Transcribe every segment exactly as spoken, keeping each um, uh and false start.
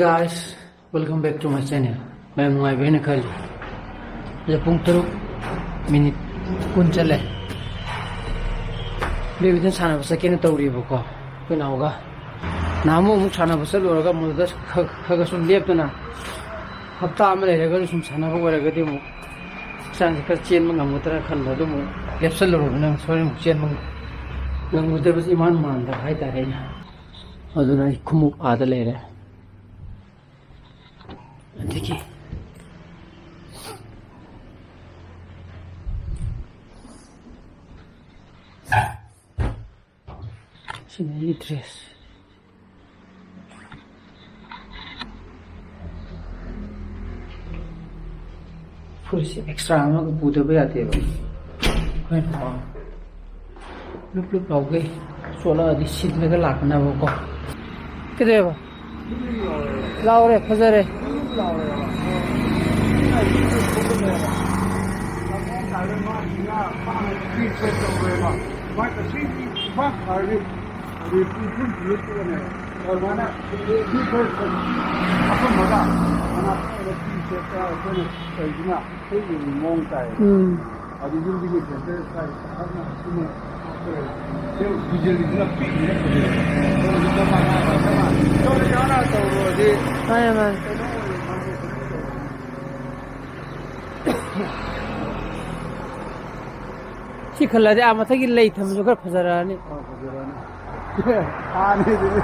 Guys, welcome back to my channel. ꯃꯌꯥꯝ ꯅꯨꯡꯉꯥꯏꯕꯤꯔꯦꯅ ꯈꯜꯂꯤ꯫ ꯑꯗꯣ ꯄꯨꯡ ꯇꯔꯨꯛ ꯃꯤꯅꯤꯠ ꯀꯨꯟ ꯆꯠꯂꯦ꯫ ꯕꯦꯗꯃꯤꯟꯇꯟ ꯁꯥꯟꯅꯕ ꯆꯠꯀꯦꯅ ꯇꯧꯔꯤꯕꯀꯣ, ꯑꯩꯈꯣꯏ ꯅꯥꯎꯒ꯫ ꯅꯍꯥꯟꯃꯨꯛ ꯑꯃꯨꯛ ꯁꯥꯟꯅꯕ ꯆꯠꯂꯨꯔꯒ ꯑꯃꯨꯛ ꯈꯔ ꯈꯔ ꯁꯨꯝ ꯂꯦꯞꯇꯅ, ꯍꯞꯇꯥ ꯑꯃ ꯂꯩꯔꯒꯁꯨ ꯁꯨꯝ ꯁꯥꯟꯅꯕ ꯑꯣꯏꯔꯒꯗꯤ ꯑꯃꯨꯛ ꯍꯛꯆꯥꯡꯁꯦ ꯈꯔ ꯆꯦꯟꯕ ꯉꯝꯒꯗ꯭ꯔꯥ ꯈꯟꯕ, ꯑꯗꯨ ꯑꯃꯨꯛ ꯂꯦꯞꯁꯜꯂꯨꯔꯕꯅꯤꯅ ꯁꯣꯔꯦꯟ ꯑꯃꯨꯛ ꯆꯦꯟꯕ ꯉꯝꯒꯗꯕꯁꯦ ꯏꯃꯥꯟ ꯃꯥꯟꯗꯕ ꯍꯥꯏꯇꯥꯔꯦ ꯑꯩꯅ꯫ ꯑꯗꯨꯅ ꯑꯩ ꯈꯣꯡꯎꯞ ꯑꯥꯗ ꯂꯩꯔꯦ꯫ ꯑꯗꯒꯤ ꯁꯤꯅ ꯑꯩꯒꯤ ꯗ꯭ꯔꯦꯁ꯫ ꯐꯨꯔꯤꯠꯁꯦ ꯑꯦꯛꯁꯇ꯭ꯔꯥ ꯑꯃꯒ ꯄꯨꯗꯕ ꯌꯥꯗꯦꯕ꯫ ꯍꯣꯔꯦꯟ ꯂꯨꯞ ꯂꯨꯞ ꯂꯥꯎꯒꯩ ꯆꯣꯠꯂꯛꯑꯗꯤ ꯁꯤꯠꯂꯒ ꯂꯥꯛꯀꯅꯕꯀꯣ꯫ ꯀꯩꯗꯧꯋꯦꯕ? ꯂꯥꯎꯔꯦ, ꯐꯖꯔꯦ꯫ ꯑꯗꯨꯃꯥꯏꯅ ꯐꯤ ꯐꯨꯔꯤꯠ ꯐꯨꯔꯤꯠꯇꯨꯒꯅꯦ, ꯑꯗꯨꯃꯥꯏꯅ ꯐꯤ ꯐꯨꯔꯤꯠ ꯑꯄꯨꯟꯕꯒ ꯃꯅꯥ ꯄꯨꯟꯅ ꯐꯤ ꯁꯦꯠꯄ ꯑꯩꯈꯣꯏꯅ ꯇꯧꯔꯤꯁꯤꯅ ꯑꯩꯈꯣꯏꯒꯤ ꯃꯑꯣꯡ ꯇꯥꯏ꯫ ꯎꯝ꯫ ꯑꯗꯨ ꯌꯨꯝꯗꯒꯤ ꯁꯦꯟꯇꯔ ꯁ꯭ꯋꯥꯏ ꯇꯞꯅ ꯑꯁꯤꯅ ꯍꯥꯞꯈ꯭ꯔꯦ꯫ ꯁꯤ ꯗꯤꯖꯜꯒꯤꯁꯤꯅ ꯄꯤꯛꯅꯤꯅ ꯐꯖꯩ꯫ ꯇꯧꯔꯗꯤ ꯆꯞ ꯃꯥꯟꯅ, ꯆꯞ ꯃꯥꯟꯅ꯫ ꯇꯧꯔꯗꯤ ꯆꯞ ꯃꯥꯟꯅ ꯇꯧꯔꯨꯔꯗꯤ ꯃꯥꯅꯦ, ꯃꯥꯅꯦ꯫ ꯀꯩꯅꯣ ꯑꯣꯏꯔꯦ, ꯃꯥꯁꯦ ꯀꯩꯅꯣ ꯇꯧꯔꯦ꯫ ꯁꯤ ꯈꯜꯂꯗꯤ ꯑꯥ ꯃꯊꯛꯀꯤ ꯂꯩ ꯊꯝꯕꯁꯨ ꯈꯔ ꯐꯖꯔꯛꯑꯅꯤ꯫ ꯑꯥ, ꯐꯖꯔꯛꯑꯅꯤ꯫ ꯑꯥꯅꯤ ꯑꯗꯨꯗꯤ꯫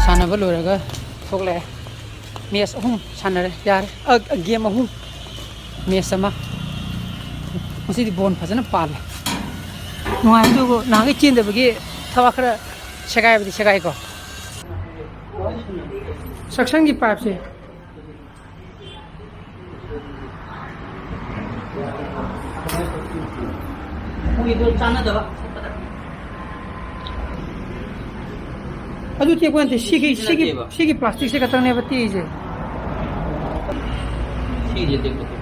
ꯁꯥꯟꯅꯕ ꯂꯣꯏꯔꯒ ꯊꯣꯛꯂꯛꯑꯦ꯫ ꯃꯦꯠꯆ ꯑꯍꯨꯝ ꯁꯥꯟꯅꯔꯦ, ꯌꯥꯔꯦ꯫ ꯑ, ꯑ, ꯒꯦꯝ ꯑꯍꯨꯝ, ꯃꯦꯠꯆ ꯑꯃ꯫ ꯉꯁꯤꯗꯤ ꯕꯣꯟ ꯐꯖꯅ ꯄꯥꯜꯂꯦ꯫ ꯅꯨꯡꯉꯥꯏ, ꯑꯗꯨꯕꯨ ꯅꯍꯥꯟꯒꯩ ꯆꯦꯟꯗꯕꯒꯤ ꯊꯕꯛ ꯈꯔ ꯁꯦꯒꯥꯏꯕꯗꯤ ꯁꯦꯒꯥꯏꯀꯣ꯫ ꯁꯛꯁꯟꯒꯤ ꯄꯥꯏꯞꯁꯦ꯫ ꯃꯣꯏꯒꯤꯗꯣ ꯆꯥꯟꯅꯗꯕ꯫ ꯑꯗꯨ ꯇꯦꯛꯄ ꯅꯠꯇꯦ, ꯁꯤꯒꯤ, ꯁꯤꯒꯤ ꯁꯤꯒꯤ, ꯅꯠꯇꯦꯕ꯫ ꯁꯤꯒꯤ ꯄ꯭ꯂꯥꯁꯇꯤꯛꯁꯦ ꯈꯛꯇꯪꯅꯦꯕ ꯇꯦꯛꯏꯁꯦ꯫ ꯁꯤꯁꯦ ꯇꯦꯛꯄꯗꯣ꯫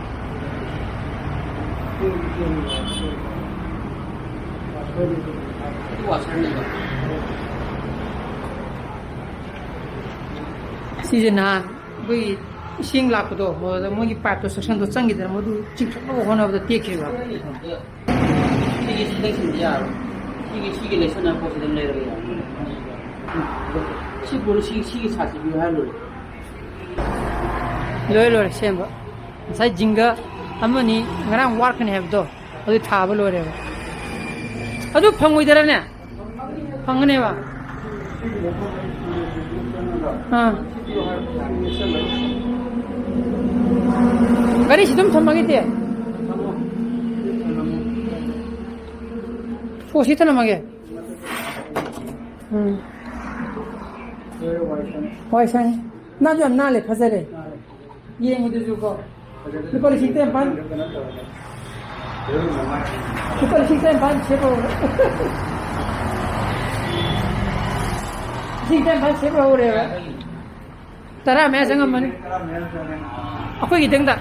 ꯑꯗꯨ ꯋꯥꯁꯔꯅꯦꯕ꯫ ꯁꯤꯁꯦ ꯅꯍꯥꯟ ꯑꯩꯈꯣꯏꯒꯤ ꯏꯁꯤꯡ ꯂꯥꯛꯄꯗꯣ, ꯃꯗꯨꯗ ꯃꯣꯏꯒꯤ ꯄꯥꯏꯞꯇꯣ, ꯁꯛꯁꯟꯗꯣ ꯆꯪꯈꯤꯗꯅ, ꯃꯗꯨ ꯆꯤꯡꯊꯣꯛꯅꯕ ꯍꯣꯠꯅꯕꯗ ꯇꯦꯛꯈꯤꯕ꯫ ꯁꯤꯒꯤ ꯁꯤꯗ ꯁꯤꯟꯕ ꯌꯥꯔꯣꯏ꯫ ꯁꯤꯒꯤ, ꯁꯤꯒꯤ ꯂꯩꯁꯟꯅꯕ ꯄꯣꯠꯁꯤꯗ ꯂꯩꯔꯒ ꯌꯥꯔꯣꯏ꯫ ꯁꯤ ꯄꯣꯠ, ꯁꯤ, ꯁꯤꯒꯤ ꯁꯥꯠꯁꯤ ꯄꯤꯌꯨ ꯍꯥꯏꯔ ꯂꯣꯏꯔꯦ꯫ ꯂꯣꯏ ꯂꯣꯏꯔꯦ ꯁꯦꯝꯕ꯫ ꯉꯁꯥꯏ ꯖꯤꯡꯒ ꯑꯃꯅꯤ ꯉꯔꯥꯡ ꯋꯥꯠꯀꯅꯤ ꯍꯥꯏꯕꯗꯣ, ꯑꯗꯨ ꯊꯥꯕ ꯂꯣꯏꯔꯦꯕ꯫ ꯑꯗꯨ ꯐꯪꯉꯣꯏꯗꯔꯅꯦ? ꯐꯪꯒꯅꯦꯕ꯫ ꯑꯥ꯫ ꯒꯥꯔꯤꯁꯤ ꯑꯗꯨꯝ ꯊꯝꯃꯒꯦ, ꯏꯇꯦ꯫ ꯑꯣ, ꯁꯤ ꯊꯅꯝꯃꯒꯦ꯫ ꯎꯝ꯫ ꯍꯣꯏ, ꯁꯪꯉꯦ꯫ ꯅꯥꯟꯁꯨ ꯌꯥꯝ ꯅꯥꯜꯂꯦ, ꯐꯖꯔꯦ꯫ ꯌꯦꯡꯕꯗꯁꯨ ꯀꯣ꯫ ꯂꯨꯄꯥ ꯂꯤꯁꯤꯡ ꯇꯔꯥꯅꯤꯄꯥꯟ꯫ ꯂꯨꯄꯥ ꯂꯤꯁꯤꯡ ꯇꯔꯥꯅꯤꯄꯥꯟ ꯁꯦꯞ ꯇꯧꯍꯧꯔꯦ꯫ ꯂꯤꯁꯤꯡ ꯇꯔꯥꯅꯤꯄꯥꯟ ꯁꯦꯞ ꯇꯧꯍꯧꯔꯦꯕ꯫ ꯇꯔꯥ ꯃꯌꯥ ꯆꯪꯉꯝꯃꯅꯤ꯫ ꯑꯩꯈꯣꯏꯒꯤꯗꯪꯗ꯫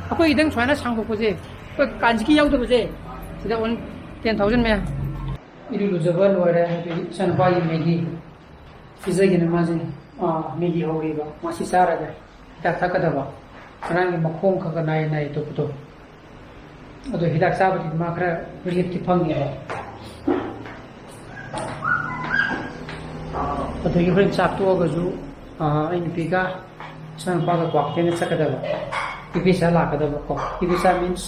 ꯑꯩꯈꯣꯏꯒꯤꯗꯪ ꯁꯨꯃꯥꯏꯅ ꯁꯥꯡꯗꯣꯛꯄꯁꯦ, ꯑꯩꯈꯣꯏ ꯀꯥꯟꯆꯤꯒꯤ ꯌꯥꯎꯗꯕꯁꯦ, ꯁꯤꯗ only ten thousand ꯃꯌꯥ꯫ ꯏꯔꯨ ꯂꯨꯖꯕ ꯂꯣꯏꯔꯦ꯫ ꯑꯗꯨꯒꯤ ꯏꯆꯥꯅꯨꯄꯥꯒꯤ ꯃꯦꯒꯤ ꯄꯤꯖꯒꯦꯅ ꯃꯥꯁꯦ, ꯑꯥ, ꯃꯦꯒꯤ ꯍꯧꯔꯤꯕ꯫ ꯃꯥꯁꯤ ꯆꯥꯔꯒ ꯍꯤꯗꯥꯛ ꯊꯛꯀꯗꯕ꯫ ꯉꯔꯥꯡꯒꯤ ꯃꯈꯣꯡ ꯈꯔ ꯈꯔ ꯅꯥꯏ ꯅꯥꯏ ꯇꯧꯕꯗꯣ꯫ ꯑꯗꯣ ꯍꯤꯗꯥꯛ ꯆꯥꯕꯗꯤ ꯃꯥ ꯈꯔ ꯔꯤꯂꯤꯐꯇꯤ ꯐꯪꯉꯦꯕ꯫ ꯑꯗꯒꯤ ꯍꯣꯔꯦꯟ ꯆꯥꯛ ꯇꯣꯛꯑꯒꯁꯨ, ꯑꯥ, ꯑꯩ ꯅꯨꯄꯤꯒ ꯏꯆꯥꯅꯨꯄꯥꯒ ꯀ꯭ꯋꯥꯀꯩꯊꯦꯜꯗ ꯆꯠꯀꯗꯕ꯫ ꯏꯕꯦꯆꯥ ꯂꯥꯛꯀꯗꯕꯀꯣ꯫ ꯏꯕꯦꯆꯥ means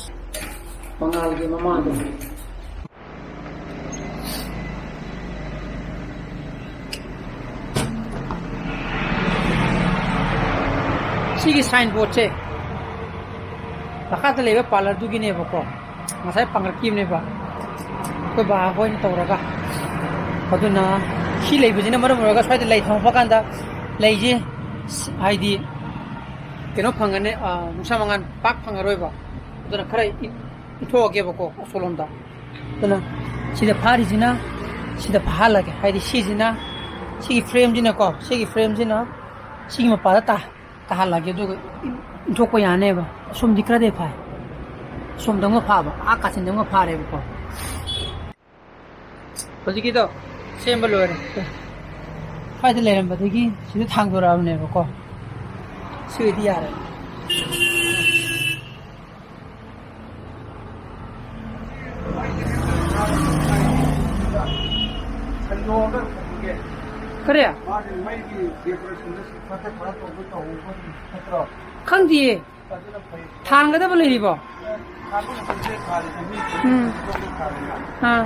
ꯃꯉꯥꯜꯒꯤ ꯃꯃꯥꯗꯣ꯫ ꯁꯤꯒꯤ ꯁꯥꯏꯟ ꯕꯣꯔꯗꯁꯦ ꯃꯈꯥꯗ ꯂꯩꯕ ꯄꯥꯔꯂꯔꯗꯨꯒꯤꯅꯦꯕꯀꯣ, ꯉꯁꯥꯏ ꯄꯥꯡꯒꯠꯈꯤꯕꯅꯦꯕ ꯑꯩꯈꯣꯏ ꯕꯥ ꯍꯣꯏꯅ ꯇꯧꯔꯒ꯫ ꯑꯗꯨꯅ ꯁꯤ ꯂꯩꯕꯁꯤꯅ ꯃꯔꯝ ꯑꯣꯏꯔꯒ ꯁ꯭ꯋꯥꯏꯗ ꯂꯩ ꯊꯝꯃꯛꯄ ꯀꯥꯟꯗ ꯂꯩꯁꯦ, ꯍꯥꯏꯗꯤ, ꯀꯩꯅꯣ ꯐꯪꯒꯅꯤ, ꯑ, ꯅꯨꯡꯁꯥ ꯃꯉꯥꯜ ꯄꯥꯛ ꯐꯪꯉꯔꯣꯏꯕ꯫ ꯑꯗꯨꯅ ꯈꯔ ꯏ-, ꯏꯟꯊꯣꯛꯑꯒꯦꯕꯀꯣ ꯑꯁꯣꯂꯣꯝꯗ꯫ ꯑꯗꯨꯅ ꯁꯤꯗ ꯐꯥꯔꯤꯁꯤꯅ ꯁꯤꯗ ꯐꯥꯍꯜꯂꯒꯦ꯫ ꯍꯥꯏꯗꯤ ꯁꯤꯁꯤꯅ, ꯁꯤꯒꯤ frameꯁꯤꯅꯀꯣ, ꯁꯤꯒꯤ frameꯁꯤꯅ ꯁꯤꯒꯤ ꯃꯄꯥꯗ ꯇꯥ-, ꯇꯥꯍꯜꯂꯒꯦ꯫ ꯑꯗꯨꯒ ꯏ-, ꯊꯣꯛꯄ ꯌꯥꯅꯦꯕ꯫ ꯑꯁꯣꯝꯗꯤ ꯈꯔꯗꯤ ꯐꯥꯏ, ꯑꯁꯣꯝꯗ ꯑꯃ ꯐꯥꯕ, ꯑꯥ ꯀꯥꯆꯤꯟꯗ ꯑꯃ ꯐꯥꯔꯦꯕꯀꯣ꯫ ꯍꯧꯖꯤꯛꯀꯤꯗꯣ ꯁꯦꯝꯕ ꯂꯣꯏꯔꯦ꯫ ꯁ꯭ꯋꯥꯏꯗ ꯂꯩꯔꯝꯕꯗꯒꯤ ꯁꯤꯗ ꯊꯥꯡꯗꯣꯔꯛꯑꯕꯅꯦꯕꯀꯣ꯫ ꯁꯤ ꯑꯣꯏꯗꯤ ꯌꯥꯔꯦ꯫ ꯀꯔꯤ? ꯈꯪꯗꯤꯌꯦ꯫ ꯊꯥꯡꯒꯗꯕ ꯂꯩꯔꯤꯕꯣ? ꯎꯝ꯫ ꯑꯥ꯫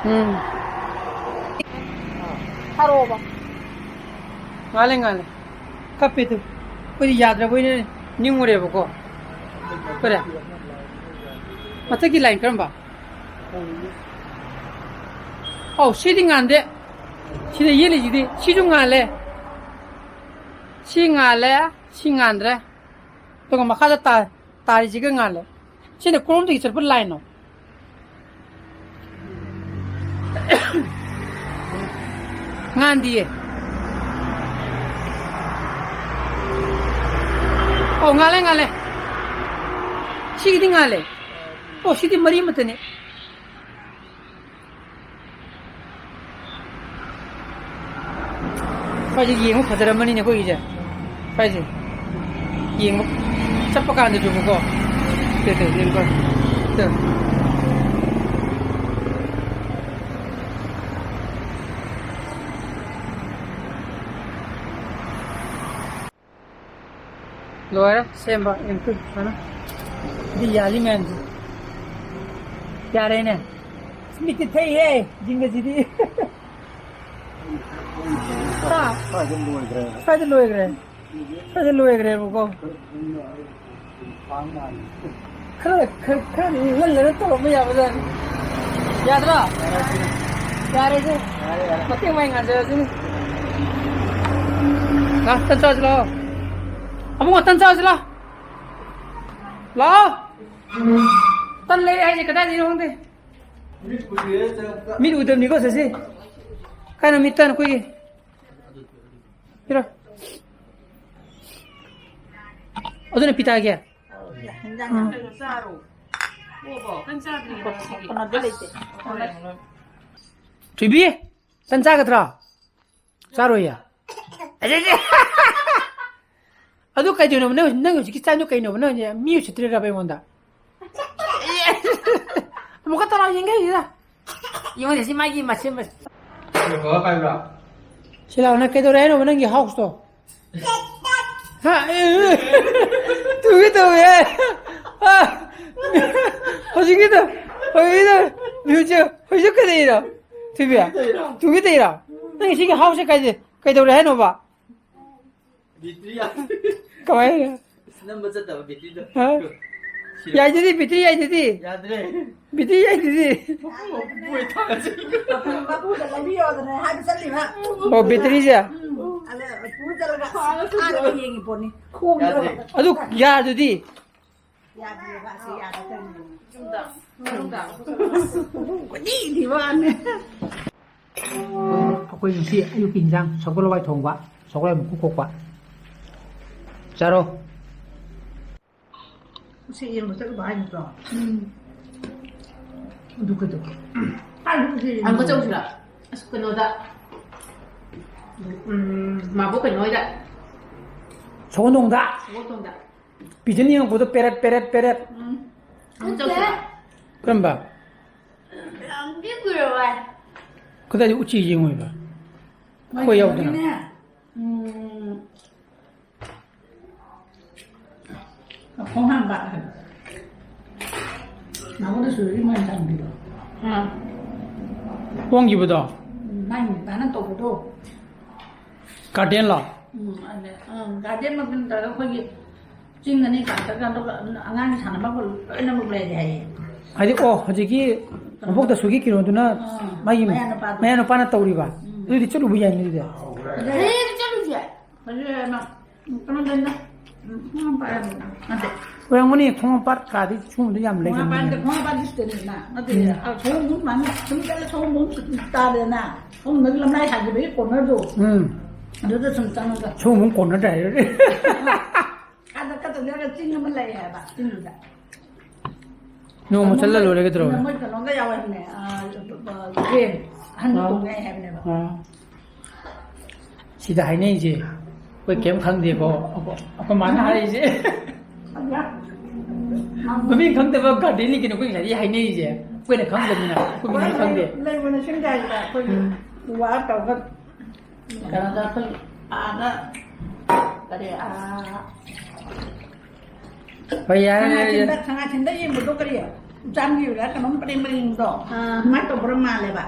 ꯎꯝ꯫ ꯊꯥꯔꯛꯑꯣꯕ꯫ ꯉꯥꯜꯂꯦ, ꯉꯥꯜꯂꯦ꯫ ꯀꯞꯄꯦ ꯇꯨ꯫ ꯑꯩꯈꯣꯏꯗꯤ ꯌꯥꯗ꯭ꯔꯕꯣꯏꯅ ꯅꯤꯡꯉꯨꯔꯦꯕꯀꯣ꯫ ꯀꯔꯤ? ꯃꯊꯛꯀꯤ ꯂꯥꯏꯟ ꯀꯔꯝꯕ? ꯑꯧ, ꯁꯤꯗꯤ ꯉꯥꯟꯗꯦ꯫ ꯁꯤꯗ ꯌꯦꯠꯂꯤꯁꯤꯗꯤ꯫ ꯁꯤꯁꯨ ꯉꯥꯜꯂꯦ꯫ ꯁꯤ ꯉꯥꯜꯂꯦ, ꯁꯤ ꯉꯥꯟꯗ꯭ꯔꯦ꯫ ꯑꯗꯨꯒ ꯃꯈꯥꯗ ꯇꯥ-, ꯇꯥꯔꯤꯁꯤꯒ ꯉꯥꯜꯂꯦ꯫ ꯁꯤꯅ ꯀꯔꯣꯝꯗꯒꯤ ꯆꯠꯄ ꯂꯥꯏꯟꯅꯣ? ꯉꯥꯟꯗꯤꯌꯦ꯫ ꯑꯧ, ꯉꯥꯜꯂꯦ, ꯉꯥꯜꯂꯦ꯫ ꯁꯤꯒꯤꯗꯤ ꯉꯥꯜꯂꯦ꯫ ꯑꯣ, ꯁꯤꯗꯤ ꯃꯔꯤ ꯃꯇꯅꯤ꯫ ꯁ꯭ꯋꯥꯏꯁꯦ ꯌꯦꯡꯕ ꯐꯖꯔꯝꯃꯅꯤꯅꯦ ꯑꯩꯈꯣꯏꯒꯤꯁꯦ꯫ ꯁ꯭ꯋꯥꯏꯁꯦ ꯌꯦꯡꯕ ꯆꯠꯄ ꯀꯥꯟꯗꯁꯨꯕꯀꯣ꯫ ꯁꯦ, ꯁꯦ, ꯌꯦꯡꯉꯨꯀꯣ꯫ ꯁꯦ꯫ ꯂꯣꯏꯔꯦ ꯁꯦꯝꯕ, ꯌꯦꯡꯉꯨ ꯁꯨꯃꯥꯏꯅ꯫ ꯑꯗꯨ ꯌꯥꯜꯂꯤ ꯃꯌꯥꯝꯁꯦ꯫ ꯌꯥꯔꯦꯅꯦ꯫ ꯃꯤꯠꯇꯤ ꯊꯛꯏꯍꯦ, ꯖꯤꯡꯒꯁꯤꯗꯤ꯫ ꯍꯥ? ꯁ꯭ꯋꯥꯏꯗ ꯂꯣꯏꯈ꯭ꯔꯦ꯫ ꯁ꯭ꯋꯥꯏꯗ ꯂꯣꯏꯈ꯭ꯔꯦ꯫ ꯁ꯭ꯋꯥꯏꯗ ꯂꯣꯏꯈ꯭ꯔꯦꯕꯀꯣ꯫ ꯈꯔ, ꯈꯔ, ꯈꯔ ꯉꯜꯂꯒ ꯇꯧꯔꯝꯕ ꯌꯥꯕꯖꯥꯠꯅꯤ꯫ ꯌꯥꯗ꯭ꯔꯣ? ꯌꯥꯔꯦꯁꯦ꯫ ꯃꯇꯦꯡ ꯃꯥꯏ ꯉꯥꯟꯖꯔꯁꯤꯅꯤ꯫ ꯂꯥꯛꯑꯣ, ꯇꯟ ꯆꯥꯁꯤ ꯂꯥꯛꯑꯣ꯫ ꯑꯕꯨꯡꯉꯣ, ꯇꯟ ꯆꯥꯁꯤ ꯂꯥꯛꯑꯣ꯫ ꯂꯥꯛꯑꯣ꯫ ꯇꯟ ꯂꯩꯔꯦ ꯍꯥꯏꯁꯦ ꯀꯗꯥꯏꯗꯩꯅꯣ ꯈꯪꯗꯦ꯫ ꯃꯤꯠ ꯎꯗꯕꯅꯤꯀꯣ ꯁꯤꯁꯤ꯫ ꯀꯥꯏꯅ ꯃꯤꯠ ꯇꯟ ꯑꯩꯈꯣꯏꯒꯤ꯫ ꯄꯤꯔꯣ꯫ ꯑꯗꯨꯅ ꯄꯤꯊꯛꯑꯒꯦ꯫ ꯍꯤꯟꯖꯥꯡ ꯎꯝ꯫ ꯆꯥꯔꯣ꯫ ꯀꯩꯅꯣꯗꯤ ꯂꯩꯇꯦ꯫ ꯊꯣꯏꯕꯤ, ꯇꯟ ꯆꯥꯒꯗ꯭ꯔꯣ? ꯆꯥꯔꯣꯏꯌꯦ? ꯑꯗꯨ ꯀꯩꯗꯧꯅꯣꯕ? ꯅꯪ, ꯅꯪ ꯍꯧꯖꯤꯛꯀꯤ ꯆꯥꯏꯗꯣ ꯀꯩꯅꯣꯕ? ꯅꯪ ꯍꯧꯖꯤꯛ ꯃꯤ ꯎꯁꯤꯠꯇ꯭ꯔꯤꯔꯕ ꯑꯩꯉꯣꯟꯗ? ꯑꯃꯨꯛꯀ ꯇꯧꯔꯛꯑꯣ, ꯌꯦꯡꯒꯦ ꯍꯥꯏꯁꯤꯗ꯫ ꯌꯦꯡꯉꯨꯅꯦ, ꯁꯤ ꯃꯥꯒꯤ ꯃꯁꯦꯝ ꯃꯁꯦꯝ꯫ ꯁꯤ ꯂꯥꯛꯑꯣ, ꯅꯪ ꯀꯩꯗꯧꯔꯦ ꯍꯥꯏꯅꯣꯕ ꯅꯪꯒꯤ ꯍꯥꯎꯁꯇꯣ? ꯍꯥ? ꯑꯦ, ꯑꯦ, ꯑꯦ꯫ ꯇꯨꯒꯦ ꯇꯧꯋꯦ꯫ ꯑ, ꯍꯧꯖꯤꯛꯀꯤꯗꯣ, ꯍꯧꯖꯤꯛꯀꯤꯗꯣ, ꯍꯧꯖꯤꯛ, ꯍꯧꯖꯤꯛ ꯀꯩꯗꯧꯔꯤꯅꯣ? ꯊꯣꯏꯕꯤ, ꯇꯨꯒꯦ ꯇꯧꯔꯤꯔꯣ? ꯅꯪꯒꯤ ꯁꯤꯒꯤ ꯍꯥꯎꯁꯁꯦ ꯀꯩꯗ-, ꯀꯩꯗꯧꯔꯦ ꯍꯥꯏꯅꯣꯕ? ꯕꯦꯇ꯭ꯔꯤ ꯌꯥꯗ꯭ꯔꯦ꯫ ꯀꯃꯥꯏꯅ? ꯅꯝꯕ ꯆꯠꯇꯕ ꯕꯦꯇ꯭ꯔꯤꯗꯣ꯫ ꯍꯥ? ꯁꯤꯔꯣ? ꯌꯥꯏꯗꯨꯗꯤ, ꯕꯦꯇ꯭ꯔꯤ ꯌꯥꯏꯗꯨꯗꯤ꯫ ꯌꯥꯗ꯭ꯔꯦ꯫ ꯕꯦꯇ꯭ꯔꯤ ꯌꯥꯏꯗꯨꯗꯤ꯫ ꯃꯄꯨꯗ ꯂꯩꯕꯤꯌꯣꯗꯅ ꯍꯥꯏꯕ ꯆꯠꯂꯤꯕ꯫ ꯑꯣ, ꯕꯦꯇ꯭ꯔꯤꯁꯦ? ꯎꯝ꯫ ꯑꯗ ꯄꯨꯔ ꯆꯠꯂꯒ ꯊꯥꯔꯒ ꯌꯦꯡꯉꯤ ꯄꯣꯠꯅꯤ꯫ ꯈꯣꯡꯗ꯫ ꯌꯥꯗ꯭ꯔꯦ꯫ ꯑꯗꯨ ꯌꯥꯗꯨꯗꯤ꯫ ꯌꯥꯗꯦꯕ, ꯑꯁꯤ ꯌꯥꯗꯦ ꯇꯧꯔꯤꯅꯦ꯫ ꯀꯣꯏꯊꯤ ꯊꯤ ꯋꯥꯅꯦ꯫ ꯑꯩꯈꯣꯏ ꯉꯁꯤ ꯑꯌꯨꯛꯀꯤ ꯏꯟꯖꯥꯡ ꯁꯒꯣꯜ ꯍꯋꯥꯏ ꯊꯣꯡꯕ, ꯁꯒꯣꯜ ꯍꯋꯥꯏ ꯃꯀꯨ ꯈꯣꯛꯄ꯫ ꯆꯥꯔꯣ꯫ ꯎꯆꯦꯛ ꯌꯦꯡꯕ ꯆꯠꯂꯨꯕ ꯍꯥꯏ ꯅꯠꯇ꯭ꯔꯣ? ꯎꯝ꯫ ꯑꯗꯨ ꯀꯩꯗꯧꯕ? ꯀꯥꯏꯗ ꯎꯆꯦꯛ ꯌꯦꯡꯕ? ꯑꯃꯨꯛꯀ ꯆꯠꯂꯨꯁꯤꯔꯥ? ꯑꯁ, ꯀꯩꯅꯣꯗ꯫ ꯎꯝ, ꯃꯥꯕꯣꯛ ꯀꯩꯅꯣ ꯍꯣꯏꯗ꯫ ꯁꯒꯣꯜꯗꯣꯡꯗ? ꯁꯒꯣꯜꯗꯣꯡꯗ꯫ ꯄꯤꯖꯟ ꯌꯦꯡꯉꯛꯄꯗꯣ ꯄꯦꯔꯦꯠ, ꯄꯦꯔꯦꯠ, ꯄꯦꯔꯦꯠ꯫ ꯎꯝ꯫ ꯑꯃꯨꯛ ꯆꯠꯂꯨꯁꯤꯔꯥ? ꯀꯔꯝꯕ? ꯌꯥꯝ ꯊꯤ ꯀꯨꯏꯔꯕ ꯍꯥꯏ꯫ ꯀꯗꯥꯏꯗ ꯎꯆꯤ ꯌꯦꯡꯉꯨꯏꯕ? ꯑꯩꯈꯣꯏ ꯌꯥꯎꯗꯅ꯫ ꯃꯥꯒꯤꯅꯦ, ꯎꯝ, ꯈꯣꯡ ꯍꯥꯝꯕ ꯍꯥꯏꯕ꯫ ꯅꯉꯣꯟꯗꯁꯨ ꯏꯃꯣꯏꯅ ꯊꯝꯕꯤꯔꯣ꯫ ꯑꯥ꯫ ꯍꯣꯡꯈꯤꯕꯗꯣ? ꯎꯝ, ꯃꯥꯏ ꯅꯨꯄꯥꯅ ꯇꯧꯕꯗꯣ꯫ ꯒꯥꯔꯗꯦꯟꯂꯣ? ꯎꯝ, ꯑꯗ, ꯎꯝ, ꯒꯥꯔꯗꯦꯟꯃꯛꯇꯤ ꯅꯠꯇ꯭ꯔꯒ ꯑꯩꯈꯣꯏꯒꯤ ꯆꯤꯡ ꯑꯅꯤ ꯀꯥꯈꯠꯂꯀꯥꯟꯗ ꯑꯉꯥꯡꯒꯤ ꯁꯥꯟꯅꯐꯝ ꯂꯣꯏꯅꯃꯛ ꯂꯩꯔꯦ ꯍꯥꯏꯌꯦ꯫ ꯍꯥꯏꯗꯤ, ꯑꯣ, ꯍꯧꯖꯤꯛꯀꯤ ꯃꯕꯣꯛ ꯗꯁꯨꯒꯤ ꯀꯩꯅꯣꯗꯨꯅ ꯑꯥ, ꯃꯥꯒꯤ ꯃꯌꯥꯅꯨꯄꯥꯗꯣ꯫ ꯃꯌꯥꯅꯨꯄꯥꯅ ꯇꯧꯔꯤꯕ? ꯎꯝ꯫ ꯑꯗꯨꯗꯤ ꯆꯠꯂꯨꯕ ꯌꯥꯏꯅꯦ ꯑꯗꯨꯗꯤ꯫ ꯐꯖꯩ꯫ ꯍꯌꯦꯡ ꯆꯠꯂꯨꯁꯦ꯫ ꯐꯖꯩ ꯍꯥꯏꯃ꯫ ꯎꯝ, ꯀꯩꯅꯣ ꯂꯩꯅ꯫ ꯎꯝ, ꯈꯣꯡꯍꯥꯝꯄꯥꯠ ꯍꯥꯏꯕ꯫ ꯅꯠꯇꯦ꯫ ꯑꯣꯏꯔꯝꯒꯅꯤ, ꯈꯣꯡꯍꯥꯝꯄꯥꯠ ꯀꯥꯗꯤ ꯁꯨꯝꯕꯗ ꯌꯥꯝ ꯂꯩꯒꯟꯕꯅꯤ꯫ ꯈꯣꯡꯍꯥꯝꯄꯥꯠ, ꯈꯣꯡꯍꯥꯝꯄꯥꯠ ꯗꯤꯁꯇ꯭ꯔꯤꯛꯅꯤꯅ꯫ ꯅꯠꯇꯦ, ꯎꯝ꯫ ꯑ, ꯁꯑꯣꯝꯕꯨꯡ ꯃꯥꯅ ꯁꯨꯝ ꯆꯠꯂ ꯁꯑꯣꯝꯕꯨꯡ ꯇꯥꯗꯅ꯫ ꯁꯣꯝꯗꯒꯤ ꯂꯝꯂꯥꯏ ꯍꯥꯏꯈꯤꯕꯒꯤ ꯀꯣꯔꯅꯔꯗꯣ꯫ ꯎꯝ꯫ ꯑꯗꯨꯗ ꯁꯨꯝ ꯆꯪꯉꯒ꯫ ꯁꯑꯣꯝꯕꯨꯡ ꯀꯣꯔꯅꯔ ꯍꯥꯏꯔꯦ꯫ ꯑꯗ ꯀꯠꯇ ꯑꯗꯨꯒ ꯆꯤꯡ ꯑꯃ ꯂꯩ ꯍꯥꯏꯕ, ꯆꯤꯡꯗꯨꯗ꯫ ꯅꯣꯡꯃ ꯆꯠꯂ ꯂꯣꯏꯔꯦ ꯀꯩꯗꯧꯔꯒꯦ? ꯃꯣꯏ ꯀꯩꯅꯣꯒ ꯌꯥꯎꯋꯦ ꯍꯥꯏꯕꯅꯦ, ꯑ, ꯑ, ꯇ꯭ꯔꯦꯟ ꯑꯍꯟꯕ ꯑꯥ꯫ ꯇꯣꯡꯉꯦ ꯍꯥꯏꯕꯅꯦꯕ꯫ ꯑꯥ꯫ ꯁꯤꯗ ꯍꯥꯏꯅꯩꯁꯦ ꯑꯩꯈꯣꯏ ꯀꯩꯝ ꯈꯪꯗꯦꯀꯣ꯫ ꯑꯩꯈꯣꯏ, ꯑꯩꯈꯣꯏ ꯃꯥꯅ ꯍꯥꯏꯔꯤꯁꯦ꯫ ꯃꯃꯤꯡ ꯈꯪꯗꯕ ꯒꯥꯔꯗꯦꯟꯅꯤ ꯀꯩꯅꯣ ꯑꯩꯈꯣꯏ ꯉꯁꯥꯏꯗꯒꯤ ꯍꯥꯏꯅꯩꯁꯦ꯫ ꯑꯩꯈꯣꯏꯅ ꯈꯪꯗꯕꯅꯤꯅ ꯑꯩꯈꯣꯏ ꯃꯤꯅ ꯈꯪꯗꯦ꯫ ꯂꯩꯕꯅ ꯁꯤꯡꯖꯥꯏꯗ ꯑꯩꯈꯣꯏꯒꯤ ꯎꯝ꯫ ꯎ ꯋꯥ ꯇꯧꯔꯒ ꯀꯩꯅꯣꯗ ꯑꯩꯈꯣꯏ ꯑꯥꯗ ꯀꯔꯤ, ꯑꯥ, ꯍꯣꯏ, ꯌꯥꯔꯦ, ꯌꯥꯔꯦ, ꯌꯥꯔꯦ꯫ ꯁꯉꯥꯏꯊꯦꯟꯗ, ꯁꯉꯥꯏꯊꯦꯟꯗ ꯌꯦꯡꯕꯗꯣ ꯀꯔꯤ? ꯎꯆꯥꯟꯒꯤ ꯑꯣꯏꯔ ꯀꯩꯅꯣꯝ ꯄꯔꯦꯡ ꯄꯔꯦꯡꯗꯣ ꯑꯥ꯫ ꯑꯗꯨꯃꯥꯏꯅ ꯇꯧꯕ꯭ꯔꯥ ꯃꯥꯜꯂꯦꯕ꯫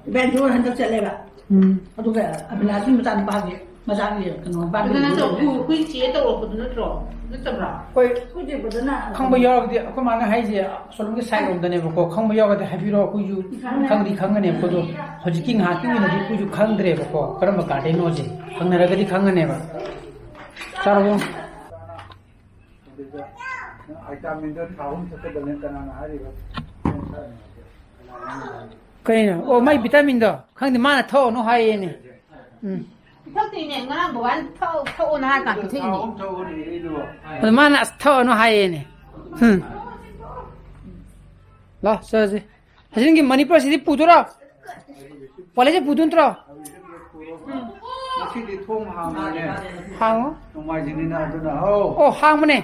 ꯏꯕꯥꯅꯤꯁꯨ ꯍꯟꯗꯛ ꯆꯠꯂꯦꯕ꯫ ꯎꯝ꯫ ꯑꯗꯨꯒ ꯑꯕꯤꯅꯥꯁꯀꯤ ꯃꯆꯥꯅꯨꯄꯥꯒꯤ, ꯃꯆꯥꯒꯤ ꯀꯩꯅꯣ, ꯕꯥꯔꯗꯦ ꯑꯗꯨ ꯅꯠꯇ꯭ꯔꯣ? ꯇꯧꯕꯗꯣ꯫ ꯑꯩꯈꯣꯏ ꯆꯦ ꯇꯧꯔꯛꯄꯗꯨ ꯅꯠꯇ꯭ꯔꯣ? ꯅꯠꯇꯕ꯭ꯔꯥ? ꯍꯣꯏ꯫ ꯑꯩꯈꯣꯏ ꯆꯦ ꯕꯗꯅ ꯈꯪꯕ ꯌꯥꯎꯔꯒꯗꯤ ꯑꯩꯈꯣꯏ ꯃꯥꯅ ꯍꯥꯏꯁꯦ ꯑꯁꯣꯝꯒꯤ ꯁꯥꯏꯠ ꯂꯣꯝꯗꯅꯦꯕꯀꯣ꯫ ꯈꯪꯕ ꯌꯥꯎꯔꯒꯗꯤ ꯍꯥꯏꯕꯤꯔꯛꯑꯣ, ꯑꯩꯈꯣꯏꯁꯨ ꯈꯪꯗꯤ ꯈꯪꯒꯅꯦꯕꯀꯣ꯫ ꯑꯗꯣ ꯍꯧꯖꯤꯛꯀꯤ ꯉꯥꯏꯍꯥꯛꯀꯤ ꯑꯣꯏꯅꯗꯤ ꯑꯩꯈꯣꯏꯁꯨ ꯈꯪꯗ꯭ꯔꯦꯕꯀꯣ, ꯀꯔꯝꯕ ꯒꯥꯔꯗꯦꯟꯅꯣꯁꯦ꯫ ꯍꯪꯅꯔꯒꯗꯤ ꯈꯪꯒꯅꯦꯕ꯫ ꯆꯥꯔꯕꯣ? ꯑꯗꯨꯗ ꯅꯪ ꯚꯤꯇꯥꯃꯤꯟꯗꯣ ꯊꯥ ꯑꯍꯨꯝ ꯊꯛꯀꯗꯕꯅꯦ꯫ ꯀꯅꯥꯅ ꯍꯥꯏꯔꯤꯕ? ꯀꯩꯅꯣ? ꯑꯣ, ꯃꯥꯏ ꯚꯤꯇꯥꯃꯤꯟꯗꯣ? ꯈꯪꯗꯦ, ꯃꯥꯅ ꯊꯛꯑꯅꯨ ꯍꯥꯏꯌꯦꯅꯦ꯫ ꯎꯝ꯫ ꯄꯤꯊꯛꯇꯦꯅꯦ, ꯉꯔꯥꯡ ꯕꯕꯥꯅ ꯊꯛꯑꯣ, ꯊꯛꯑꯣꯅ ꯍꯥꯏꯔ ꯀꯥꯟꯗ ꯊꯥ ꯄꯤꯊꯛꯏꯅꯦ꯫ ꯑꯍꯨꯝ ꯊꯛꯑꯣꯅꯦ ꯑꯩꯗꯨꯕꯣ꯫ ꯑꯗꯨ ꯃꯥꯅ ꯑꯁ ꯊꯛꯑꯅꯨ ꯍꯥꯏꯌꯦꯅꯦ꯫ ꯎꯝ꯫ ꯂꯥꯎ, ꯆꯠꯂꯁꯤ꯫ ꯍꯖꯤꯟꯒꯤ ꯃꯅꯤꯄꯨꯔꯁꯤꯗꯤ ꯄꯨꯗꯣꯏꯔꯣ? ꯄꯣꯂꯩꯁꯦ ꯄꯨꯗꯣꯏ ꯅꯠꯇ꯭ꯔꯣ? ꯉꯁꯤꯗꯤ ꯊꯣꯡ ꯍꯥꯡꯉꯣꯏꯅꯦ꯫ ꯍꯥꯡꯉꯣ꯫ ꯅꯣꯡꯃꯥꯏꯖꯤꯡꯅꯤꯅ ꯑꯗꯨꯅ, ꯍꯥꯎ꯫ ꯑꯣ, ꯍꯥꯡꯕꯅꯦ꯫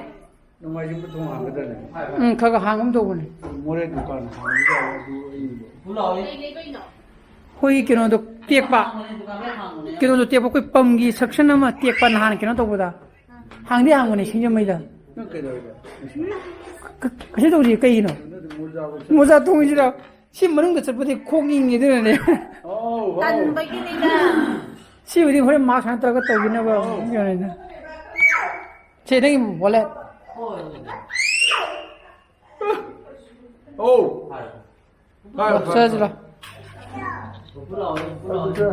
ꯅꯣꯡꯃꯥꯏꯖꯤꯡꯕꯨ ꯊꯣꯡ ꯍꯥꯡꯒꯗ꯭ꯔꯅꯦ? ꯎꯝ, ꯈꯔ ꯈꯔ ꯍꯥꯡꯒꯨꯝ ꯇꯧꯕꯅꯦ꯫ ꯃꯣꯔꯦ ꯗꯨꯀꯥꯟ ꯍꯥꯡꯕꯗ ꯑꯗꯨ ꯑꯩ ꯑꯩꯈꯣꯏ ꯀꯩꯅꯣꯗꯣ ꯇꯦꯛꯄ꯫ ꯀꯩꯅꯣꯗꯣ ꯇꯦꯛꯄ, ꯑꯩꯈꯣꯏ ꯄꯝꯒꯤ section ꯑꯃ ꯇꯦꯛꯄ ꯅꯍꯥꯟ ꯀꯩꯅꯣ ꯇꯧꯕꯗ꯫ ꯍꯥꯡꯗꯤ ꯍꯥꯡꯕꯅꯦ ꯁꯤꯡꯖꯃꯩꯗ꯫ ꯅꯪ ꯀꯩꯗꯧꯔꯤꯕ? ꯀ-, ꯀ-, ꯀꯩꯁꯨ ꯇꯧꯗꯦ, ꯀꯩꯒꯤꯅꯣ? ꯅꯪ ꯃꯣꯖꯥ ꯎꯞꯁꯜꯂ- ꯃꯣꯖꯥ ꯇꯣꯡꯉꯤꯁꯤꯔꯣ? ꯁꯤ ꯃꯅꯨꯡꯗ ꯆꯠꯄꯗꯤ ꯈꯣꯡ ꯏꯪꯉꯦ ꯑꯗꯨꯅꯅꯦ꯫ ꯑꯧ, ꯑꯧ꯫ ꯇꯟꯕꯒꯤꯅꯤꯗ꯫ ꯁꯤꯕꯨꯗꯤ ꯍꯣꯔꯦꯟ mask ꯁꯨꯃꯥꯏꯅ ꯇꯧꯔꯒ ꯇꯧꯈꯤꯅꯕ ꯑꯧ꯫ ꯌꯥꯅꯤꯗ꯫ ꯁꯤ ꯅꯪꯒꯤ wallet꯫ ꯑꯧ꯫ ꯐꯔꯦ, ꯐꯔꯦ, ꯆꯠꯂꯁꯤ ꯂꯥꯎ꯫ ꯐꯔꯦ꯫ ꯑꯗꯨꯗ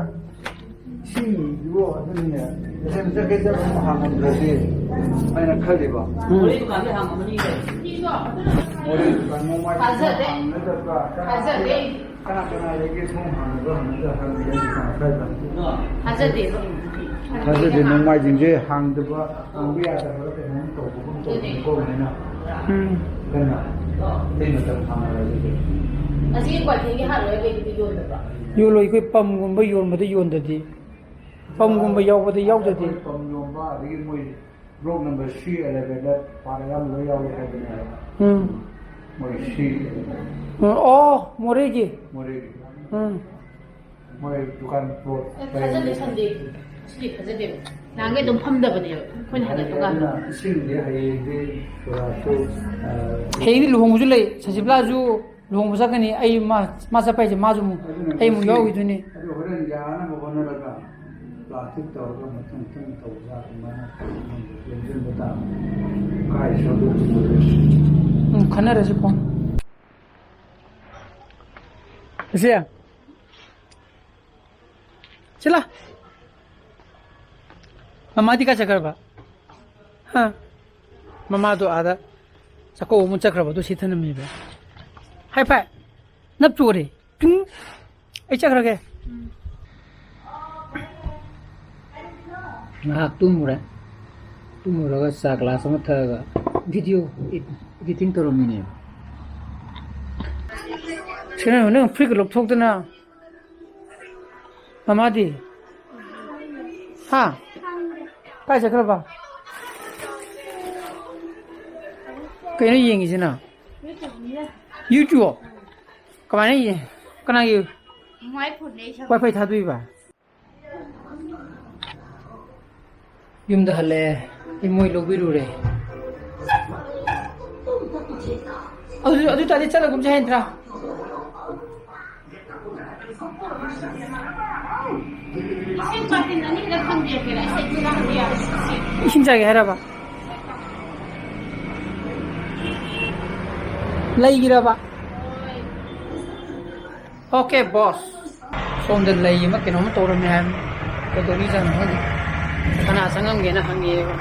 ꯁꯤꯡꯗꯨꯕꯨ ꯑꯗꯨꯅꯤꯅꯦ, ꯃꯊꯟ ꯆꯠꯀꯦ ꯆꯠꯄ ꯍꯥꯡꯉꯝꯗ꯭ꯔꯗꯤ ꯑꯩꯅ ꯈꯜꯂꯤꯕ꯫ ꯎꯝ꯫ ꯃꯣꯔꯦ ꯗꯨꯀꯥꯟ ꯅꯣꯡꯃꯥꯏꯖꯤꯡ ꯊꯥꯖꯗꯦ꯫ ꯍꯥꯡꯅꯗꯕ꯭ꯔꯥ? ꯊꯥꯖꯗꯦ꯫ ꯀꯅꯥ ꯀꯅꯥ ꯂꯩꯒꯦ? ꯊꯣꯡ ꯍꯥꯡꯅꯕ ꯍꯪꯅꯗ ꯍꯪꯅꯗ ꯗꯨꯀꯥꯟ ꯈꯔꯗ꯫ ꯊꯥꯖꯗꯦꯕ꯫ ꯊꯥꯖꯗꯦ, ꯅꯣꯡꯃꯥꯏꯖꯤꯡꯁꯦ ꯍꯥꯡꯗꯕ, ꯍꯥꯡꯕ ꯌꯥꯗꯕ ꯀꯩꯅꯣꯝ ꯇꯧꯕꯒꯨꯝ ꯇꯧꯕꯅꯤꯀꯣ꯫ ꯎꯝ꯫ ꯀꯟꯅ ꯑꯇꯩ ꯃꯇꯝ ꯍꯥꯡꯉꯔꯣꯏ ꯑꯗꯨꯗꯤ꯫ ꯑꯁꯤꯒꯤ ꯀ꯭ꯋꯥꯊꯦꯟꯒꯤ ꯍꯥꯟꯅ ꯀꯩꯗꯤ ꯌꯣꯟꯗꯕ꯭ꯔꯣ? ꯌꯣꯜꯂꯣꯏ, ꯑꯩꯈꯣꯏ ꯄꯝꯒꯨꯝꯕ ꯌꯣꯟꯕꯗ ꯌꯣꯟꯗꯗꯤ꯫ ꯄꯝꯒꯨꯝꯕ ꯌꯥꯎꯕꯗ ꯌꯥꯎꯗꯗꯤ꯫ ꯄꯝ ꯌꯣꯟꯕ, ꯑꯗꯒꯤ ꯃꯣꯏ block number three eleven ꯗ ꯄꯥꯔꯠ ꯑꯌꯥꯝꯕ ꯂꯣꯏ ꯌꯥꯎꯏ ꯍꯥꯏꯕꯅꯦꯕ꯫ ꯎꯝ꯫ ꯃꯣꯏ ꯁꯤ ꯎꯝ, ꯑꯣ, ꯃꯣꯔꯦꯒꯤ꯫ ꯃꯣꯔꯦꯒꯤ꯫ ꯎꯝ꯫ ꯃꯣꯏ ꯗꯨꯀꯥꯟ ꯄ꯭ꯂꯣꯠ ꯑꯦ, ꯊꯥꯖꯗꯦ, ꯁꯟꯗꯦ꯫ ꯁꯤꯗꯤ ꯊꯥꯖꯗꯦꯕ꯫ ꯅꯍꯥꯟꯒꯩ ꯑꯗꯨꯝ ꯐꯝꯗꯕꯅꯦꯕ ꯑꯩꯈꯣꯏꯅ ꯍꯜꯂꯛꯄ ꯀꯥꯟꯗ꯫ ꯑꯗꯨꯅ ꯏꯁꯤꯡꯗꯤ ꯍꯌꯦꯡꯗꯤ ꯁꯣꯔꯥꯠꯁꯨ, ꯑ, ꯍꯌꯦꯡꯗꯤ ꯂꯨꯍꯣꯡꯕꯁꯨ ꯂꯩ, ꯁꯟꯁꯤꯕꯂꯥꯁꯨ ꯂꯨꯍꯣꯡꯕ ꯆꯠꯀꯅꯤ꯫ ꯑꯩ ꯃꯥ, ꯃꯥ ꯆꯠꯄ ꯍꯥꯏꯁꯦ ꯃꯥꯁꯨ ꯑꯃꯨꯛ, ꯑꯗꯨꯅ ꯑꯩ ꯑꯃꯨꯛ ꯉꯁꯤ ꯌꯥꯎꯈꯤꯗꯣꯏꯅꯤ꯫ ꯑꯗꯨ ꯍꯣꯔꯦꯟ ꯌꯥꯅꯕ ꯍꯣꯠꯅꯔꯒ ꯄ꯭ꯂꯥꯁꯇꯤꯛ ꯇꯧꯔꯒ ꯃꯊꯪ ꯃꯊꯪ ꯇꯧꯕ ꯌꯥꯕ ꯑꯗꯨꯃꯥꯏꯅ ꯌꯣꯝꯁꯤꯟꯕ ꯇꯥꯕꯅꯤ꯫ ꯀꯥꯏ ꯁꯣꯏꯗꯣꯛꯄ ꯂꯣꯏꯔꯦ꯫ ꯎꯝ, ꯈꯟꯅꯔꯁꯤ ꯐꯣꯟ꯫ ꯏꯆꯦ, ꯁꯤꯂꯥ꯫ ꯃꯃꯥꯗꯤ ꯀꯥꯏ ꯆꯠꯈ꯭ꯔꯕ? ꯍꯥ? ꯃꯃꯥꯗꯣ ꯑꯥꯗ ꯆꯥꯛꯀꯧꯕ ꯑꯃꯨꯛ ꯆꯠꯈ꯭ꯔꯕ, ꯑꯗꯨ ꯁꯤ ꯊꯅꯝꯃꯤꯕ꯫ ꯍꯥꯏ ꯐꯥꯏ꯫ ꯅꯞ ꯆꯣꯔꯦ꯫ ꯇꯨꯡ꯫ ꯑꯩ ꯆꯠꯈ꯭ꯔꯒꯦ꯫ ꯉꯥꯏꯍꯥꯛ ꯇꯨꯝꯃꯨꯔꯦ꯫ ꯇꯨꯝꯃꯨꯔꯒ ꯆꯥ ꯒ꯭ꯂꯥꯁ ꯑꯃ ꯊꯛꯑꯒ video editing ꯇꯧꯔꯝꯃꯤꯅꯦꯕ꯫ ꯁꯤ ꯅꯪ, ꯅꯪ ꯐꯨꯔꯤꯠꯀ ꯂꯧꯊꯣꯛꯇꯅ꯫ ꯃꯃꯥꯗꯤ? ꯍꯥ? ꯀꯥꯏ ꯆꯠꯈ꯭ꯔꯕ? ꯀꯩꯅꯣ ꯌꯦꯡꯉꯤꯁꯤꯅ? YouTube? ꯀꯃꯥꯏꯅ ꯌꯦꯡ-, ꯀꯅꯥꯒꯤ ꯃꯥꯏ ꯐꯣꯟꯅꯦ ꯑꯩ ꯁꯝꯃꯦ꯫ WiFi ꯊꯥꯗꯣꯛꯏꯕ? ꯌꯨꯝꯗ ꯍꯜꯂꯛꯑꯦ꯫ ꯏꯃꯣꯏ ꯂꯧꯕꯤꯔꯨꯔꯦ꯫ ꯑꯗꯨ, ꯑꯗꯨ ꯇꯥꯔꯗꯤ ꯆꯠꯂꯒꯨꯝꯁꯦ ꯍꯥꯏ ꯅꯠꯇ꯭ꯔꯥ? ꯏꯁꯤꯡ ꯕꯥꯇꯤꯟ ꯑꯅꯤꯈꯛ ꯊꯝꯕꯤꯔꯛꯀꯦꯔꯥ? ꯏꯁꯤꯡ ꯆꯥꯒꯦ ꯍꯥꯏꯔꯕ? ꯂꯩꯈꯤꯔꯕ? Okay, boss. ꯁꯣꯝꯗ ꯂꯩ ꯑꯃ ꯀꯩꯅꯣꯝꯃ ꯇꯧꯔꯝꯃꯦ ꯍꯥꯏꯕꯅꯤ꯫ ꯀꯩꯗꯧꯔꯤꯖꯥꯠꯅꯣ ꯈꯪꯗꯦ꯫ ꯀꯅꯥ ꯆꯪꯉꯝꯒꯦꯅ ꯍꯪꯉꯦꯕ꯫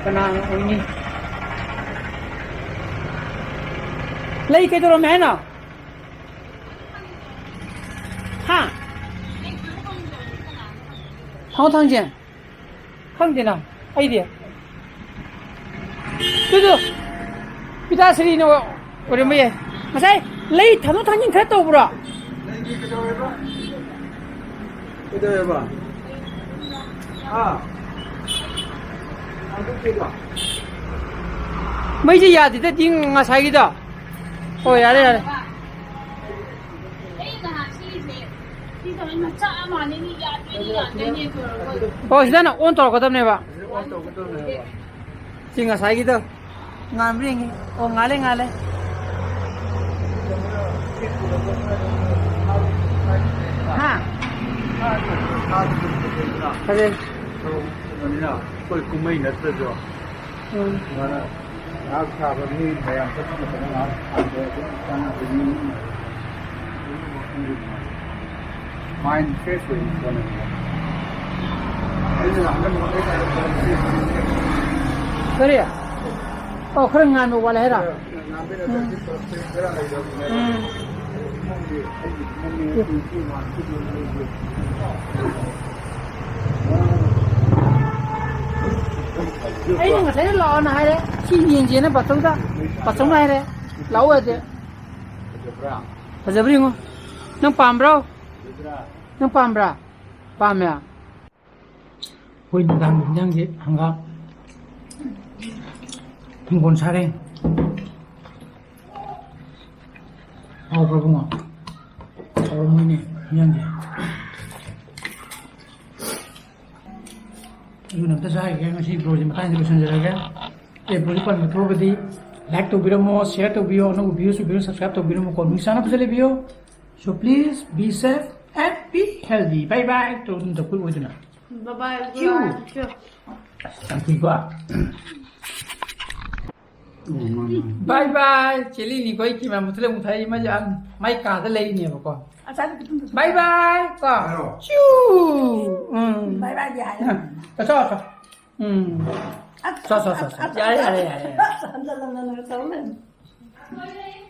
ꯀꯅꯥ ꯑꯣꯏꯅꯤ? ꯂꯩ ꯀꯩꯗꯧꯔꯝꯃꯦ ꯍꯥꯏꯅꯣ? ꯍꯥ? ꯊꯥꯡꯒꯣꯜ ꯊꯥꯡꯖꯤꯡ? ꯈꯪꯗꯦꯅ, ꯑꯩꯗꯤ꯫ ꯑꯗꯨꯗꯣ ꯄꯤꯇꯥꯁꯤꯔꯤꯅ ꯑꯣꯏꯔꯝꯕ ꯌꯥꯏ꯫ ꯉꯁꯥꯏ ꯂꯩ ꯊꯥꯡꯗꯣꯛ ꯊꯥꯡꯖꯤꯟ ꯈꯔ ꯇꯧꯕ꯭ꯔꯣ? ꯂꯩꯒꯤ ꯀꯩꯗꯧꯋꯦꯕ? ꯀꯩꯗꯧꯋꯦꯕ? ꯑꯥ꯫ ꯊꯥꯡꯗꯣꯛꯇꯦꯗꯣ? ꯃꯩꯁꯦ ꯌꯥꯗꯦꯗ, ꯇꯤꯡ ꯉꯁꯥꯏꯒꯤꯗꯣ꯫ ꯑꯣ, ꯌꯥꯔꯦ, ꯌꯥꯔꯦ꯫ ꯑꯩ ꯅꯍꯥꯟ ꯁꯤꯁꯦ, ꯁꯤ ꯊꯕꯛ ꯃꯆꯥ ꯑꯃ ꯑꯅꯤꯅꯤ ꯌꯥꯗꯣꯏꯅꯤ, ꯌꯥꯗꯣꯏꯅꯤ ꯇꯧꯔꯒ꯫ ꯑꯣ, ꯁꯤꯗꯅ on ꯇꯧꯔꯛꯀꯗꯕꯅꯦꯕ꯫ On ꯇꯧꯒꯗꯕꯅꯦꯕ꯫ ꯁꯤ ꯉꯁꯥꯏꯒꯤꯗꯣ ꯉꯥꯟꯕ꯭ꯔꯥ ꯌꯦꯡꯒꯦ꯫ ꯑꯣ, ꯉꯥꯜꯂꯦ, ꯉꯥꯜꯂꯦ꯫ ꯍꯥ? ꯐꯖꯩ꯫ ꯑꯩꯈꯣꯏ ꯀꯨꯝꯍꯩ ꯅꯠꯇ꯭ꯔꯁꯨ꯫ ꯎꯝ꯫ ꯉꯥꯏꯍꯥꯛ ꯊꯥꯕ ꯃꯤ ꯃꯌꯥꯝ ꯆꯠꯄ ꯃꯇꯝꯗ ꯉꯥꯏꯍꯥꯛ ꯊꯥꯕ ꯑꯗꯨꯝ ꯆꯪꯉꯒ ꯃꯤ ꯃꯥꯏꯟ ꯐ꯭ꯔꯦꯁ ꯑꯣꯏꯅ ꯆꯠꯂꯦ꯫ ꯑꯩꯅ ꯍꯟꯗꯛ ꯃꯔꯛ ꯀꯔꯤ? ꯑꯣ, ꯈꯔ ꯉꯥꯟꯕ ꯋꯥꯠꯂꯦ ꯍꯥꯏꯔꯣ? ꯉꯥꯟꯕ ꯅꯠꯇ꯭ꯔꯗꯤ ꯄꯨꯔꯛꯄ ꯕꯦꯔꯥ ꯂꯩꯇꯕꯅꯦ꯫ ꯎꯝ꯫ ꯑꯩꯒꯤ ꯏꯃꯨꯡꯒꯤ ꯏꯃꯨꯡꯒꯤ ꯏꯃꯥꯟꯅꯕꯁꯤꯡ ꯑꯩꯅ ꯉꯁꯥꯏꯅ ꯂꯥꯛꯑꯣꯅ ꯍꯥꯏꯔꯦ꯫ ꯁꯤ ꯌꯦꯡꯁꯦꯅ ꯕꯥꯆꯧꯗ, ꯕꯥꯆꯧꯅ ꯍꯥꯏꯔꯦ꯫ ꯂꯥꯛꯑꯣ ꯌꯥꯗꯦ꯫ ꯐꯖꯕ꯭ꯔꯥ? ꯐꯖꯕ꯭ꯔꯥ ꯌꯦꯡꯉꯣ꯫ ꯅꯪ ꯄꯥꯝꯕ꯭ꯔꯣ? ꯐꯖꯕ꯭ꯔꯥ? ꯅꯪ ꯄꯥꯝꯕ꯭ꯔꯥ? ꯄꯥꯝꯃꯦ꯫ ꯑꯩꯈꯣꯏ ꯅꯨꯡꯗꯥꯡꯒꯤ ꯏꯟꯖꯥꯡꯁꯦ ꯍꯪꯒꯥꯝ, ꯍꯤꯡꯒꯣꯜ ꯁꯥꯔꯦ꯫ ꯍꯥꯎꯕ꯭ꯔꯣ ꯏꯕꯨꯡꯉꯣ? ꯍꯥꯎꯔꯝꯃꯣꯏꯅꯦ ꯏꯟꯖꯥꯡꯁꯦ꯫ ꯑꯗꯨꯅ ꯑꯝꯇ ꯆꯥꯈꯤꯒꯦ꯫ ꯉꯁꯤ ꯕ꯭ꯂꯣꯒꯁꯦ ꯃꯇꯥꯡꯁꯤꯗ ꯂꯣꯏꯁꯤꯟꯖꯔꯒꯦ꯫ ꯑꯦ, ꯕ꯭ꯂꯣꯒꯁꯦ ꯄꯟꯕ ꯊꯣꯛꯑꯒꯗꯤ like ꯇꯧꯕꯤꯔꯝꯃꯣ, share ꯇꯧꯕꯤꯌꯣ, ꯑꯅꯧꯕ viewers ꯎꯕꯤꯌꯣ, subscribe ꯇꯧꯕꯤꯔꯝꯃꯣꯀꯣ꯫ ꯅꯨꯃꯤꯠ ꯆꯥꯅ ꯐꯖꯅ ꯂꯩꯕꯤꯌꯣ꯫ So please be safe and be healthy. Bye bye. ꯇꯧ ꯑꯗꯨꯝ ꯇꯧ ꯑꯣꯏꯗꯅ꯫ Bye bye. ꯆꯤꯎ꯫ ꯑꯁ, ꯌꯥꯝ ꯀꯨꯏꯀꯣ꯫ Bye bye. ꯆꯦꯂꯤꯅꯤꯀꯣ ꯑꯩ camera ꯃꯨꯊꯠꯂ ꯑꯃꯨꯛ ꯊꯥꯏ꯫ ꯃꯥꯁꯦ ꯑꯥ ꯃꯥꯏ ꯀꯥꯗ ꯂꯩꯔꯤꯅꯦꯕꯀꯣ꯫ Bye bye ꯀꯣ꯫ ꯍꯥꯏꯔꯣ꯫ ꯆꯤꯎ꯫ ꯎꯝ꯫ Bye bye ꯗꯤ ꯍꯥꯏꯔꯣ꯫ ꯆꯠꯊꯣꯛ, ꯆꯠꯊꯣꯛ꯫ ꯎꯝ꯫ ꯆꯠ, ꯆꯠ, ꯆꯠ, ꯆꯠ꯫ ꯌꯥꯔꯦ, ꯌꯥꯔꯦ, ꯌꯥꯔꯦ, ꯌꯥꯔꯦ꯫ ꯍꯟꯖꯜꯂꯝꯗꯅ ꯇꯧ ꯂꯩꯔꯝꯃꯦ꯫